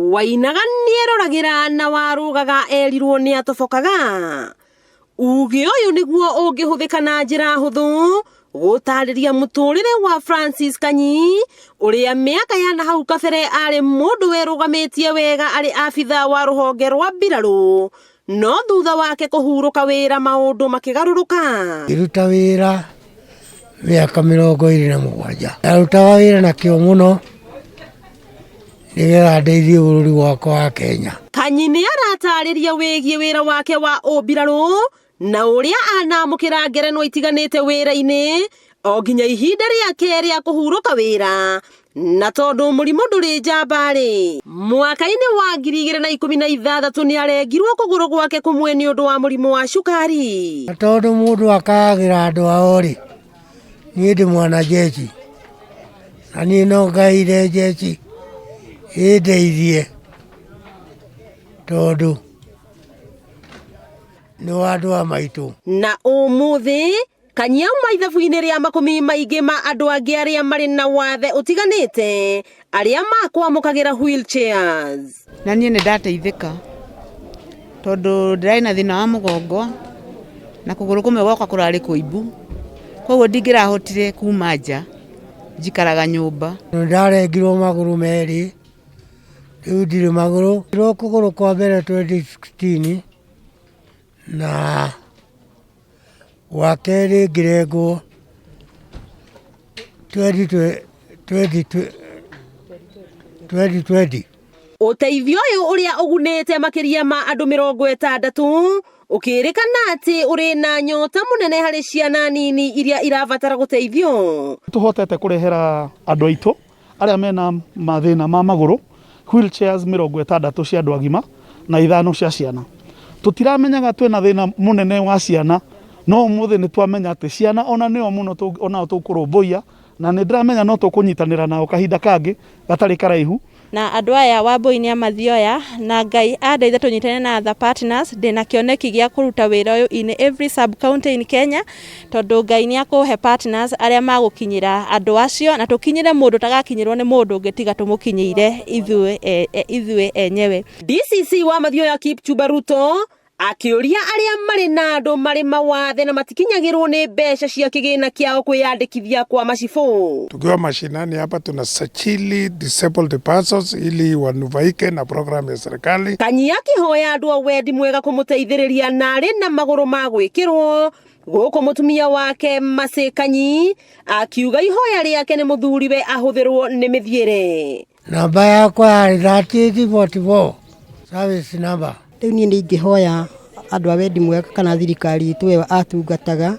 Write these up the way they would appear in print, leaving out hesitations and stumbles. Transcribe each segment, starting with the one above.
Wainaga nĩeroragĩra na warũgaga erirwo nĩatobokaga. Uge ũyũ nĩguo ũngĩhũthĩka na njĩra hũthũ gũtarĩria mũtũrĩre wa Francis Kanyi ũrĩa mĩaka ya na hau kabere arĩ mũndũ werũgamĩtie wega arĩ abitha wa rũhonge rwa mbirarũ, no thutha wake kũhurũka wĩra maũndũ makĩgarũrũka. Ngĩruta wĩra mĩaka 27. Ndarutaga wĩra na kĩo mũno nĩgetha ndeithie bũrũri wakwa wa Kenya. Kanyi nĩ aratarĩria wĩgiĩ wĩra wake wa ũmbirarũ na ũrĩa anamũkĩra ngerenwa itiganĩte wĩra-inĩ o nginya ihinda rĩake rĩa kũhurũka wĩra, na tondũ mũrimũ ndũrĩ njamba-rĩ, mwaka-inĩ wa 2016 nĩ arengirwo kũgũrũ gwake kũmwe nĩ ũndũ wa mũrimũ wa cukari. Na tondũ mũndũ akayagĩra andũ ao-rĩ, niĩ ndĩ mwana jeshi na niĩ no ngaire jeshi ĩndeithie tondũ nĩ wa andũ a maitũ. Na ũmũthĩ Kanyi auma ithabu-inĩ rĩa makũmi maingĩ ma andũ angĩ arĩa marĩ na wathe ũtiganĩte arĩa makwamũkagĩra wheelchairs. Na niĩ nĩ ndateithĩka tondũ ndĩrarĩ na thĩna wa mũgongo na kũgũrũ kũmwe gwakwa kũrarĩ kũimbu, koguo ndingĩrahotire kuma nja, njikaraga nyũmba. Nĩ ndarengirwo magũrũ merĩ, rĩu ndirĩ magũrũ. Rwo kũgũrũ kwa mbere 2016 na gwa kerĩ ngĩrengwo 2020. Ũteithio ũyũ ũrĩa ũgunĩte makĩria ma andũ 60 ũkĩrĩkana atĩ ũrĩ na nyota mũnene harĩ ciana nini iria irabatara gũteithio. Tũhotete kũrehera andũ aitũ arĩa mena mathĩna ma magũrũ wheelchairs 60 cia andũ agima na 5 cia ciana. Tũtiramenyaga twĩna thĩna mũnene wa ciana, no ũmũthĩ nĩ twamenya atĩ ciana ona nĩo mũno onao tũkũrũmbũiya, na nĩ ndĩramenya no tũkũnyitanĩra nao kahinda kangĩ gatarĩ karaihu. Na andũ aya Wambũi nĩ amathioya na Ngai andeithia tũnyitane na other partners, ndĩna kĩoneki gĩa kũruta wĩra ũyũ in every sub county in Kenya, tondũ Ngai nĩ akũhe partners arĩa magũkinyĩra andũ acio na tũkinyĩre mũndũ ũtagakinyĩrwo nĩ mũndũ ũngĩ tiga tũmũkinyĩire ithuĩ enyewe. DCC wa Mathioya Kipchumba Ruto akĩũria arĩa marĩ na andũ marĩ mawathe na matikinyagĩrwo nĩ mbeca cia kĩgĩna kĩao kwĩyandĩkithia kwa macibũ. Tukiwa mashinani hapa tunasajili disabled persons ili wanufaike na program ya serikali. Kanyi akĩhoya andũ a wendi mwega kũmũteithĩrĩria na arĩ na magũrũ ma gwĩkĩrwo gũkũ mũtumia wake Mercy Kanyi akiuga ihoya rĩake nĩ mũthuriwe ahũthĩrwo nĩ mĩthiĩre. Namba yakwa yarĩ 3844 service number. Rĩu niĩ nĩ ingĩhoya andũ a wendi mwega kana thirikari itũ ĩyo atungataga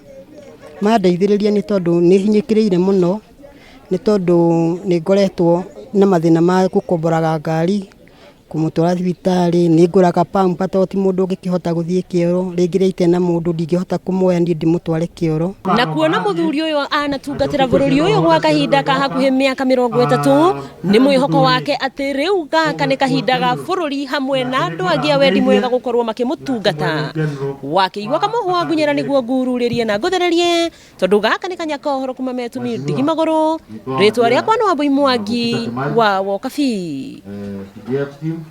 mandeithĩrĩrie, nĩ tondũ nĩ hinyĩkĩrĩire mũno, nĩ tondũ nĩ ngoretwo na mathĩna ma gũkomboraga ngari kũmũtwara thibitarĩ, nĩ ngũraga pamper tondũ ti mũndũ ũngĩkĩhota gũthiĩ kĩoro, rĩngĩ rĩrĩa itarĩ na mũndũ ndingĩhota kũmuoya niĩ ndĩmũtware kĩoro. Na kuona mũthuri ũyũ anatungatĩra bũrũri ũyũ gwa kahinda ka hakuhĩ mĩaka 30, nĩ mwĩhoko wake atĩ rĩu gaka nĩ kahinda ga bũrũri hamwe na andũ angĩ a wendi mwega gũkorwo makĩmũtungata. Wakĩigua kamũhwa ngunyĩra nĩguo ngururĩrie na ngũthererie, tondũ gaka nĩ kanya ka ũhoro kuma metumi ndigi magũrũ. Rĩtwa rĩakwa nĩ Wambui Mwangi wa Wokabi.